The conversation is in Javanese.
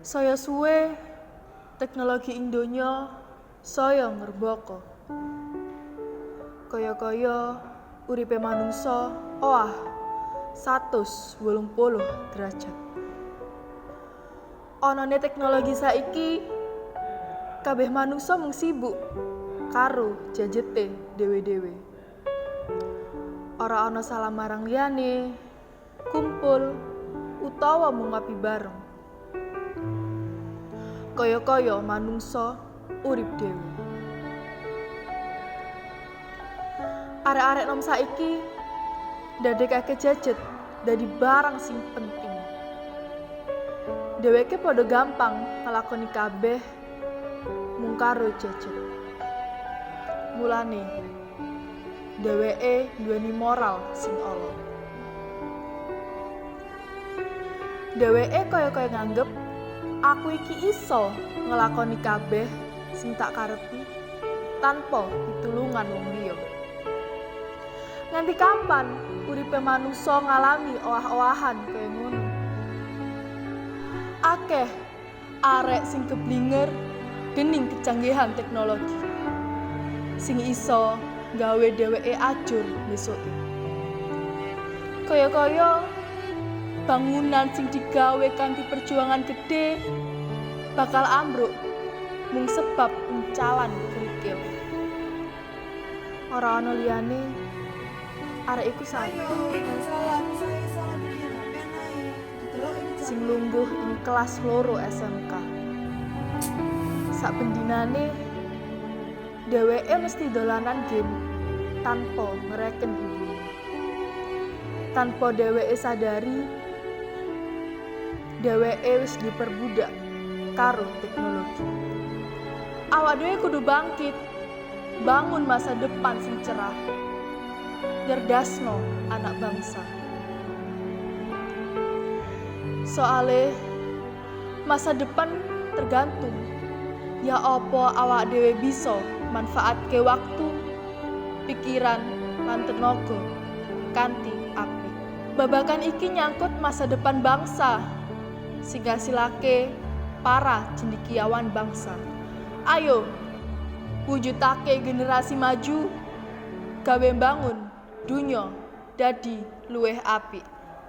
Saya suwe teknologi ing donya saya ngerbaka. Kaya-kaya uripe manungsa owah 180 derajat. Onone teknologi saiki, kabeh manungsa mung sibuk karo jajete dhewe-dhewe. Ora ana salam marang liyane, kumpul utawa mung ngopi bareng. Kaya-kaya manungsa urip dhewe. Arek-arek nom saiki ndadekake jajet dadi barang sing penting. Dheweke padha gampang nglakoni kabeh mung karo jajet. Mulane dheweke nduweni moral sing ala. Dheweke kaya-kaya nganggep aku iki iso nglakoni kabeh sing tak karepi tanpa pitulungan wong liya. Nganti kapan uripe manungsa ngalami owah-owahan kaya ngono? Akeh arek sing keblinger dening kecanggihan teknologi sing iso gawe dheweke ajur besoke. Kaya-kaya bangunan sing digawe kanthi perjuangan gedhe bakal ambruk mung sebab uncalan kerikil. Ora ana liyane, arek iku Ayo, satu salah, saya salah bikin HP naik. Didelok iki sing jame. lungguh ing kelas 2 SMK. Saben dinane dheweke mesti dolanan game tanpa ngereken ibune. Tanpa dheweke sadari, dheweke wis diperbudak karo teknologi. Awak dhewe kudu bangkit, bangun masa depan sing cerah. Nyerdasno anak bangsa. Soale masa depan tergantung ya apa awak dhewe bisa manfaatke waktu, pikiran, lan tenaga kanthi apik. Babagan iki nyangkut masa depan bangsa sing ngasilake para cendekiawan bangsa. Ayo wujudake generasi maju gawe bangun dunya dadi luwih apik.